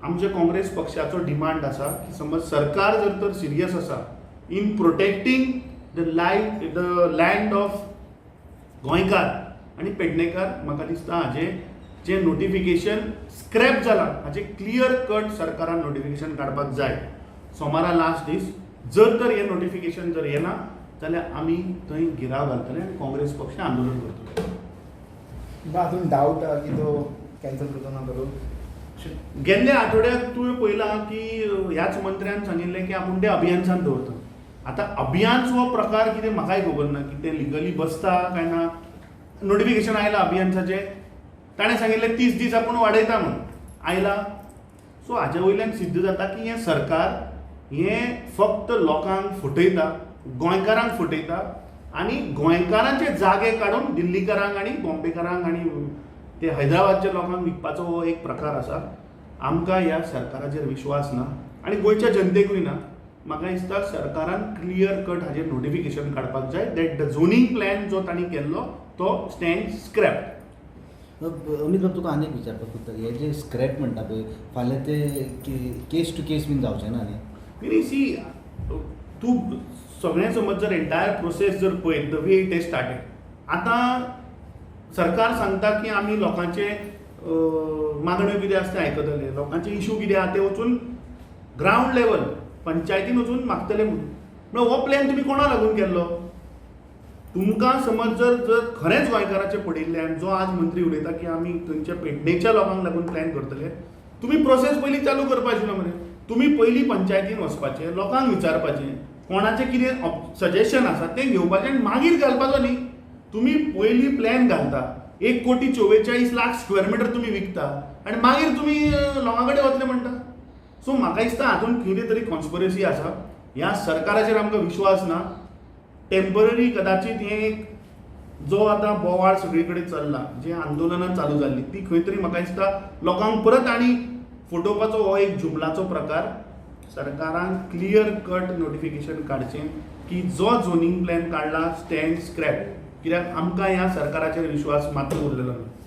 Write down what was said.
आमच्या काँग्रेस पक्षाचो डिमांड आसा की समज सरकार जर तर सिरियस आसा in protecting the life, the land of गोंयकार आनी पेडणेकार, म्हाका दिसता हाजें जें नोटिफिकेशन स्क्रॅप जालां, हाजें क्लियर कट सरकारान नोटिफिकेशन काडपाक जाय. सोमारा लास्ट दीस. जर तर हें नोटिफिकेशन जर येना जाल्यार आमी थंय घेराव घालतले आनी काँग्रेस पक्ष आंदोलन करतले. हातून डावट आहा की तो कॅन्सल करतो ना करूं? गेल्ल्या आठवड्याक तुवें पळयलां की ह्याच मंत्र्यान सांगिल्लें की आपूण ते अभियन्सान दवरता. आतां अभियान्स हो प्रकार कितें म्हाकाय खबर ना की ते लिगली बसता काय ना. नोटिफिकेशन आयलां अभियन्साचें, ताणें सांगिल्लें 30 दीस आपूण वाडयता म्हूण आयला. सो हाजे वयल्यान सिद्ध जाता की हें सरकार हें फक्त लोकांक फटयता, गोंयकारांक फटयता आनी गोंयकारांचे जागे काडून दिल्लीकारांक आनी बॉम्बेकारांक आनी ते हैदराबादच्या लोकांक विकपाचो हो एक प्रकार आसा. आमकां ह्या सरकाराचेर विश्वास ना आनी गोंयच्या जनतेकूय ना. म्हाका दिसता सरकारान क्लियर कट हाजेर नोटिफिकेशन काडपाक जाय that the zoning plan जो तांणी केल्लो तो स्टँड स्क्रॅप. अमित बाब, तुका आनीक विचारपाक सोदता. हे जे स्क्रॅप म्हणटा पळय, फाल्यां ते केस टू केस बीन जावचे ना न्ही? न्ही, सी, तूं सगळें समज जर एंटायर प्रोसेस जर पळयत, the way it has started, आतां सरकार सांगता की आमी लोकांचे मागण्यो कितें आसा तें आयकतले, लोकांचे इशू कितें आहा ते वचून ग्रावंड लेवल पंचायतीन वचून मागतले म्हूण. म्हणल्यार हो प्लॅन तुमी कोणा लागून केल्लो? तुमकां समज जर जर खरेंच गोंयकाराचें पडिल्लें आनी जो आज मंत्री उलयता की आमी थंयच्या पेडणेच्या लोकांक लागून प्लॅन करतले, तुमी प्रोसेस पयलीं चालू करपा आशिल्लो मरे. तुमी पयलीं पंचायतीन वचपाचें, लोकांक विचारपाचें, कोणाचें कितें सजेशन आसा तें घेवपाचें आनी मागीर घालपाचो न्ही. तुमी पयलीं प्लॅन घालता, 1 कोटी 44 लाख स्क्वेअर मिटर तुमी विकता आनी मागीर तुमी लोकां कडेन वतले म्हणटा. सो म्हाका दिसता हातूंत कितें तरी कॉन्स्पिरसी आसा. ह्या सरकाराचेर आमकां विश्वास ना. टेंपररी कदाचित हें एक जो आतां बोवाळ सगळी कडेन चल्ला, जी आंदोलनां चालू जाल्ली, ती खंय तरी म्हाका दिसता लोकांक परत आनी फटोवपाचो हो एक जुमलाचो प्रकार. सरकारान क्लियर कट नोटिफिकेशन काडचें की जो झोनींग प्लॅन काडला स्टँड स्क्रॅप, कित्याक आमकां ह्या सरकाराचेर विश्वास मात्तूय उरलेलो ना.